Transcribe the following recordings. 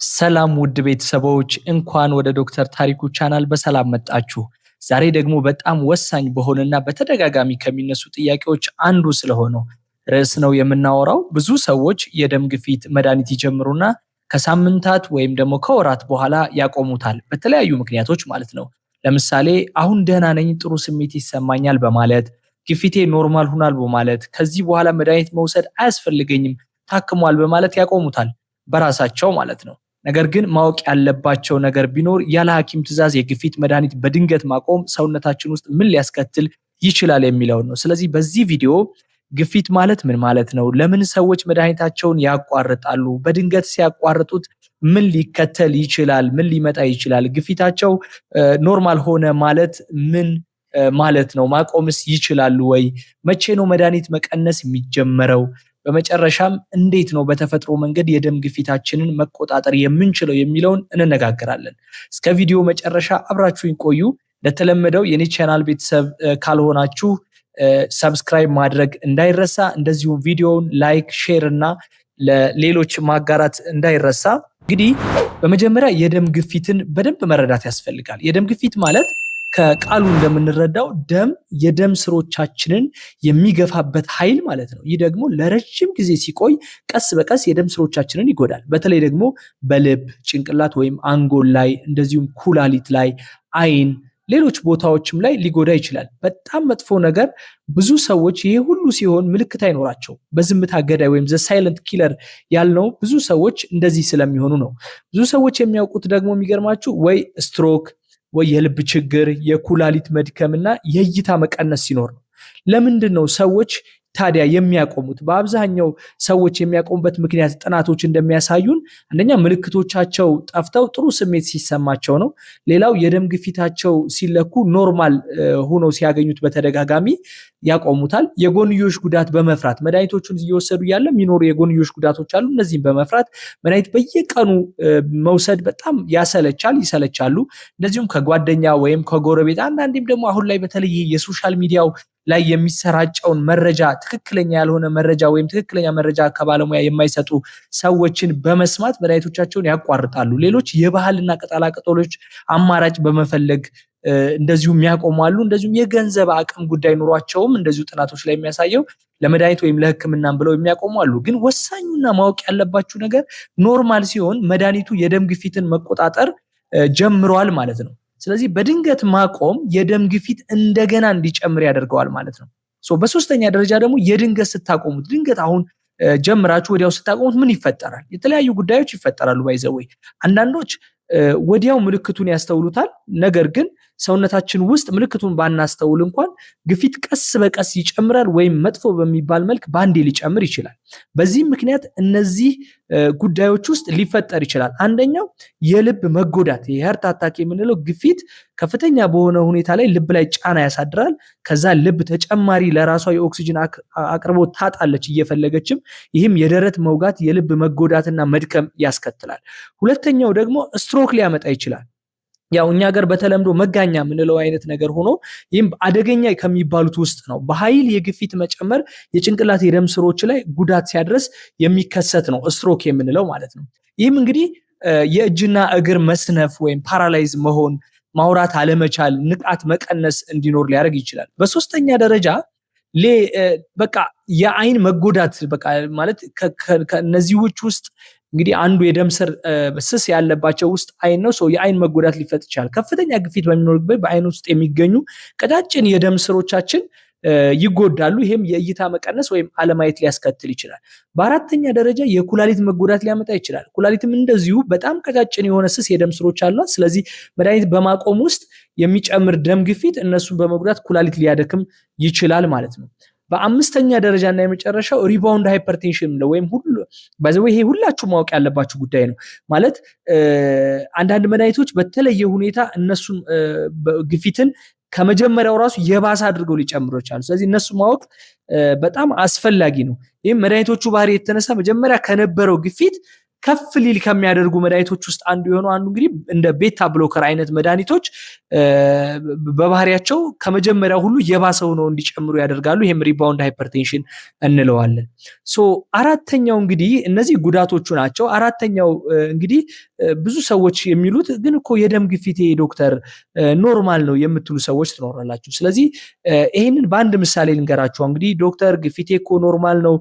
ሰላም ውድ ቤተሰቦች፣ እንኳን ወደ ዶክተር ታሪኩ ቻናል በሰላም መጣችሁ። ዛሬ ደግሞ በጣም ወሳኝ በሆነና በተደጋጋሚ ከሚነሱ ጥያቄዎች አንዱ ስለሆነው ርዕስ ነው የምናወራው። ብዙ ሰዎች የደም ግፊት መድኃኒት ይጀምሩና ከሳምንታት ወይም ደግሞ ከወራት በኋላ ያቆሙታል፣ በተለያዩ ምክንያቶች ማለት ነው። ለምሳሌ አሁን ደህና ነኝ፣ ጥሩ ስሜት ይሰማኛል በማለት፣ ግፊቴ normal ሆኗል በማለት፣ ከዚህ በኋላ መድኃኒት መውሰድ አያስፈልገኝም፣ ታክሟል በማለት ያቆሙታል፣ በራሳቸው ማለት ነው። ነገር ግን ማወቅ ያለባቸው ነገር ቢኖር ያለ ሐኪም ትዕዛዝ የግፊት መድኃኒት በድንገት ማቆም ሰውነታችን ውስጥ ምን ሊያስከትል ይችላል የሚለውን ነው። ስለዚህ በዚህ ቪዲዮ ግፊት ማለት ምን ማለት ነው? ለምን ሰዎች መድኃኒታቸውን ያቋርጣሉ? በድንገት ሲያቋርጡት ምን ሊከተል ይችላል? ምን ሊመጣ ይችላል? ግፊታቸው normal ሆነ ማለት ምን ማለት ነው? ማቆምስ ይችላሉ ወይ? መቼ ነው መድኃኒት መቀነስ የሚጀመረው? በመጨረሻም እንዴት ነው በተፈጥሮ መንገድ የደም ግፊታችንን መቆጣጠር የምንችለው የሚለውን እንነጋገራለን። እስከ ቪዲዮ መጨረሻ አብራችሁኝ ቆዩ። እንደተለመደው የኔ ቻናል ቤተሰብ ካልሆናችሁ subscribe ማድረግ እንዳይረሳ፣ እንደዚሁም ቪዲዮውን like፣ share እና ለሌሎች ማጋራት እንዳይረሳ። እንግዲህ በመጀመሪያ የደም ግፊትን በደንብ መረዳት ያስፈልጋል። የደም ግፊት ማለት ከቃሉ እንደምንረዳው ደም የደም ስሮቻችንን የሚገፋበት ኃይል ማለት ነው። ይህ ደግሞ ለረጅም ጊዜ ሲቆይ ቀስ በቀስ የደም ስሮቻችንን ይጎዳል። በተለይ ደግሞ በልብ፣ ጭንቅላት ወይም አንጎል ላይ፣ እንደዚሁም ኩላሊት ላይ፣ አይን፣ ሌሎች ቦታዎችም ላይ ሊጎዳ ይችላል። በጣም መጥፎ ነገር ብዙ ሰዎች ይሄ ሁሉ ሲሆን ምልክት አይኖራቸው። በዝምታ ገዳይ ወይም the silent killer ያልነው ብዙ ሰዎች እንደዚህ ስለሚሆኑ ነው። ብዙ ሰዎች የሚያውቁት ደግሞ የሚገርማችሁ ወይ ስትሮክ ወይ የልብ ችግር፣ የኩላሊት መድከም እና የእይታ መቀነስ ሲኖር ነው። ለምንድን ነው ሰዎች ታዲያ የሚያቆሙት? በአብዛኛው ሰዎች የሚያቆሙበት ምክንያት ጥናቶች እንደሚያሳዩን አንደኛ ምልክቶቻቸው ጠፍተው ጥሩ ስሜት ሲሰማቸው ነው። ሌላው የደም ግፊታቸው ሲለኩ normal ሆኖ ሲያገኙት በተደጋጋሚ ያቆሙታል። የጎንዮሽ ጉዳት በመፍራት፣ መድኃኒቶቹን እየወሰዱ ያለ የሚኖሩ የጎንዮሽ ጉዳቶች አሉ። እነዚህም በመፍራት መድኃኒት በየቀኑ መውሰድ በጣም ያሰለቻል፣ ይሰለቻሉ። እንደዚሁም ከጓደኛ ወይም ከጎረቤት፣ አንዳንዴም ደግሞ አሁን ላይ በተለይ የ social media ው ላይ የሚሰራጨውን መረጃ፣ ትክክለኛ ያልሆነ መረጃ ወይም ትክክለኛ መረጃ ከባለሙያ የማይሰጡ ሰዎችን በመስማት መድኃኒቶቻቸውን ያቋርጣሉ። ሌሎች የባህልና ቅጠላቅጠሎች አማራጭ በመፈለግ እንደዚሁ የሚያቆሙ አሉ። እንደዚሁም የገንዘብ አቅም ጉዳይ ኑሯቸውም እንደዚሁ ጥናቶች ላይ የሚያሳየው ለመድኃኒት ወይም ለሕክምናም ብለው የሚያቆሙ አሉ። ግን ወሳኙና ማወቅ ያለባችሁ ነገር normal ሲሆን መድኃኒቱ የደም ግፊትን መቆጣጠር ጀምሯል ማለት ነው። ስለዚህ በድንገት ማቆም የደም ግፊት እንደገና እንዲጨምር ያደርገዋል ማለት ነው። So በሶስተኛ ደረጃ ደግሞ የድንገት ስታቆሙት፣ ድንገት አሁን ጀምራችሁ ወዲያው ስታቆሙት ምን ይፈጠራል? የተለያዩ ጉዳዮች ይፈጠራሉ። By the way አንዳንዶች ወዲያው ምልክቱን ያስተውሉታል። ነገር ግን ሰውነታችን ውስጥ ምልክቱን ባናስተውል እንኳን ግፊት ቀስ በቀስ ይጨምራል ወይም መጥፎ በሚባል መልክ በአንዴ ሊጨምር ይችላል። በዚህም ምክንያት እነዚህ ጉዳዮች ውስጥ ሊፈጠር ይችላል። አንደኛው የልብ መጎዳት፣ የ heart attack የምንለው፣ ግፊት ከፍተኛ በሆነ ሁኔታ ላይ ልብ ላይ ጫና ያሳድራል። ከዛ ልብ ተጨማሪ ለራሷ የኦክሲጅን አቅርቦት ታጣለች እየፈለገችም፣ ይህም የደረት መውጋት፣ የልብ መጎዳትና መድከም ያስከትላል። ሁለተኛው ደግሞ ስትሮክ ሊያመጣ ይችላል። ያው እኛ ሀገር በተለምዶ መጋኛ የምንለው አይነት ነገር ሆኖ ይህም አደገኛ ከሚባሉት ውስጥ ነው። በኃይል የግፊት መጨመር የጭንቅላት የደም ስሮች ላይ ጉዳት ሲያደርስ የሚከሰት ነው ስትሮክ የምንለው ማለት ነው። ይህም እንግዲህ የእጅና እግር መስነፍ ወይም paralyze መሆን፣ ማውራት አለመቻል፣ ንቃት መቀነስ እንዲኖር ሊያደርግ ይችላል። በሶስተኛ ደረጃ በቃ የአይን መጎዳት፣ በቃ ማለት ከእነዚህዎች ውስጥ እንግዲህ አንዱ የደም ስር ስስ ያለባቸው ውስጥ አይን ነው። So የአይን መጎዳት ሊፈጠር ይችላል። ከፍተኛ ግፊት በሚኖርበት በአይን ውስጥ የሚገኙ ቀጫጭን የደም ስሮቻችን ይጎዳሉ። ይሄም የእይታ መቀነስ ወይም አለማየት ሊያስከትል ይችላል። በአራተኛ ደረጃ የኩላሊት መጎዳት ሊያመጣ ይችላል። ኩላሊትም እንደዚሁ በጣም ቀጫጭን የሆነ ስስ የደም ስሮች አሏት። ስለዚህ መድኃኒት በማቆም ውስጥ የሚጨምር ደም ግፊት እነሱን በመጉዳት ኩላሊት ሊያደክም ይችላል ማለት ነው። በአምስተኛ ደረጃ እና የመጨረሻው rebound hypertension ነው፣ ወይም ሁሉ by the way ይሄ ሁላችሁ ማወቅ ያለባችሁ ጉዳይ ነው። ማለት አንዳንድ መድኃኒቶች በተለየ ሁኔታ እነሱን ግፊትን ከመጀመሪያው ራሱ የባሰ አድርገው ሊጨምሩ ይችላሉ። ስለዚህ እነሱ ማወቅ በጣም አስፈላጊ ነው። ይህም መድኃኒቶቹ ባህሪ የተነሳ መጀመሪያ ከነበረው ግፊት ከፍ ሊል ከሚያደርጉ መድኃኒቶች ውስጥ አንዱ የሆነው አንዱ እንግዲህ እንደ beta blocker አይነት መድኃኒቶች በባህሪያቸው ከመጀመሪያው ሁሉ የባሰ ሆነው እንዲጨምሩ ያደርጋሉ። ይህም rebound hypertension እንለዋለን። So አራተኛው እንግዲህ እነዚህ ጉዳቶቹ ናቸው። አራተኛው እንግዲህ ብዙ ሰዎች የሚሉት ግን እኮ የደም ግፊቴ ዶክተር normal ነው የምትሉ ሰዎች ትኖራላችሁ። ስለዚህ ይህንን በአንድ ምሳሌ ልንገራችሁ። እንግዲህ ዶክተር ግፊቴ እኮ normal ነው፣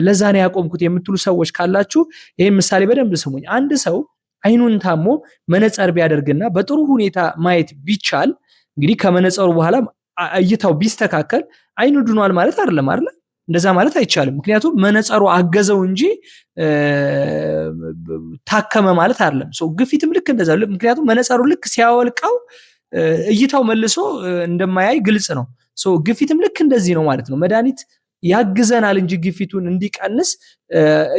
ለዛ ነው ያቆምኩት የምትሉ ሰዎች ካላችሁ ይህን ምሳሌ በደንብ ስሙኝ። አንድ ሰው አይኑን ታሞ መነጸር ቢያደርግና በጥሩ ሁኔታ ማየት ቢቻል፣ እንግዲህ ከመነጸሩ በኋላ እይታው ቢስተካከል አይኑ ድኗል ማለት አይደለም፣ አይደለ? እንደዛ ማለት አይቻልም። ምክንያቱም መነጸሩ አገዘው እንጂ ታከመ ማለት አይደለም። ግፊትም ልክ እንደዛ። ምክንያቱም መነጸሩ ልክ ሲያወልቀው እይታው መልሶ እንደማያይ ግልጽ ነው። ግፊትም ልክ እንደዚህ ነው ማለት ነው። መድኃኒት ያግዘናል እንጂ ግፊቱን እንዲቀንስ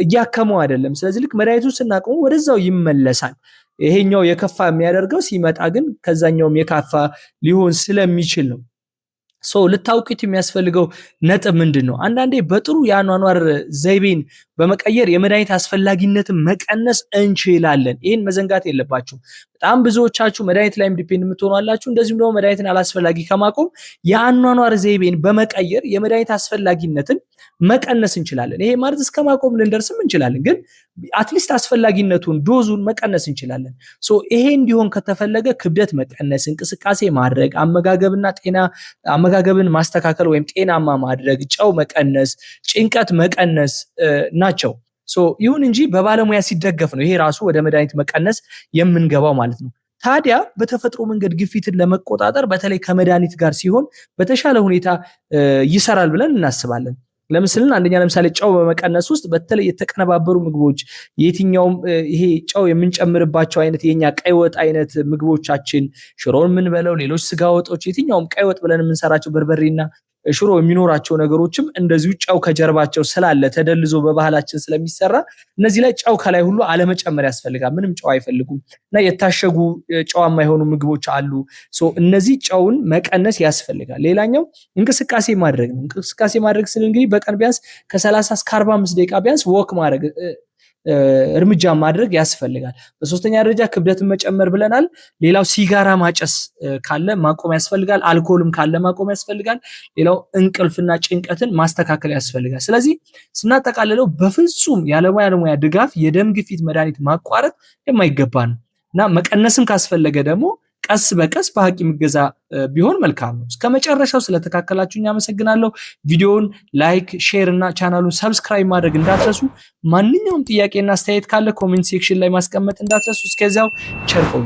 እያከመው አይደለም። ስለዚህ ልክ መድኃኒቱን ስናቆመው ወደዛው ይመለሳል። ይሄኛው የከፋ የሚያደርገው ሲመጣ ግን ከዛኛውም የከፋ ሊሆን ስለሚችል ነው። So ልታውቁት የሚያስፈልገው ነጥብ ምንድን ነው? አንዳንዴ በጥሩ የአኗኗር ዘይቤን በመቀየር የመድኃኒት አስፈላጊነትን መቀነስ እንችላለን። ይህን መዘንጋት የለባችሁም። በጣም ብዙዎቻችሁ መድኃኒት ላይም depend የምትሆኑ አላችሁ። እንደዚሁም ደግሞ መድኃኒትን አላስፈላጊ ከማቆም የአኗኗር ዘይቤን በመቀየር የመድኃኒት አስፈላጊነትን መቀነስ እንችላለን። ይሄ ማለት እስከ ማቆም ልንደርስም እንችላለን፣ ግን at least አስፈላጊነቱን dose ኡን መቀነስ እንችላለን። So ይሄ እንዲሆን ከተፈለገ ክብደት መቀነስ፣ እንቅስቃሴ ማድረግ፣ አመጋገብና ጤና አመጋገብን ማስተካከል ወይም ጤናማ ማድረግ፣ ጨው መቀነስ፣ ጭንቀት መቀነስ ናቸው። So ይሁን እንጂ በባለሙያ ሲደገፍ ነው ይሄ ራሱ ወደ መድኃኒት መቀነስ የምንገባው ማለት ነው። ታዲያ በተፈጥሮ መንገድ ግፊትን ለመቆጣጠር በተለይ ከመድኃኒት ጋር ሲሆን በተሻለ ሁኔታ ይሰራል ብለን እናስባለን። ለምሳሌ አንደኛ ለምሳሌ ጨው በመቀነስ ውስጥ በተለይ የተቀነባበሩ ምግቦች፣ የትኛውም ይሄ ጨው የምንጨምርባቸው አይነት የኛ ቀይ ወጥ አይነት ምግቦቻችን፣ ሽሮን የምንበለው፣ ሌሎች ስጋ ወጦች፣ የትኛውም ቀይ ወጥ ብለን የምንሰራቸው በርበሬና ሽሮ የሚኖራቸው ነገሮችም እንደዚሁ ጨው ከጀርባቸው ስላለ ተደልዞ በባህላችን ስለሚሰራ እነዚህ ላይ ጨው ከላይ ሁሉ አለመጨመር ያስፈልጋል። ምንም ጨው አይፈልጉም እና የታሸጉ ጨዋማ የሆኑ ምግቦች አሉ። እነዚህ ጨውን መቀነስ ያስፈልጋል። ሌላኛው እንቅስቃሴ ማድረግ ነው። እንቅስቃሴ ማድረግ ስል እንግዲህ በቀን ቢያንስ ከ30 እስከ 45 ደቂቃ ቢያንስ walk ማድረግ፣ እርምጃ ማድረግ ያስፈልጋል። በሶስተኛ ደረጃ ክብደትን መጨመር ብለናል። ሌላው ሲጋራ ማጨስ ካለ ማቆም ያስፈልጋል። አልኮልም ካለ ማቆም ያስፈልጋል። ሌላው እንቅልፍና ጭንቀትን ማስተካከል ያስፈልጋል። ስለዚህ ስናጠቃልለው በፍጹም ያለ ባለሙያ ድጋፍ የደም ግፊት መድኃኒት ማቋረጥ የማይገባ ነው እና መቀነስም ካስፈለገ ደግሞ ቀስ በቀስ በሐኪም እገዛ ቢሆን መልካም ነው። እስከ መጨረሻው ስለተከታተላችሁኝ አመሰግናለሁ። ቪዲዮውን like፣ share እና ቻናሉን subscribe ማድረግ እንዳትረሱ። ማንኛውም ጥያቄና አስተያየት ካለ comment section ላይ ማስቀመጥ እንዳትረሱ። እስከዚያው ቸር ቆዩ።